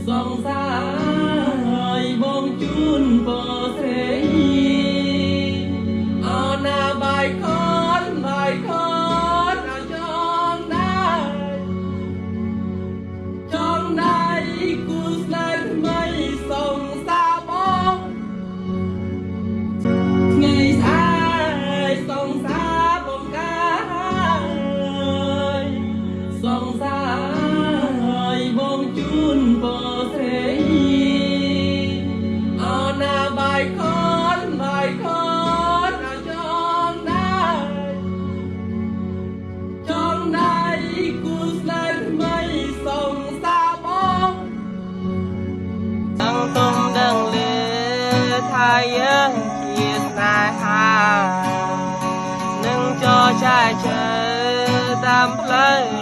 សង្សារបងជូនពរស្រី អណាបាយខនបាយខន ចងដៃចងដៃគូស្នេហ៍ថ្មី សង្សារបងថ្ងៃស្អែក សង្សារបងកាយ សង្សារបងជូនពរស្រី អណាបាយខនបាយខន ចងដៃចងដៃគូស្នេហ៍ថ្មី សង្សារបង ដឹងទុំដឹងលឺថាយើងជាស្នេហា នឹងចរចាយជើតាមផ្លូវ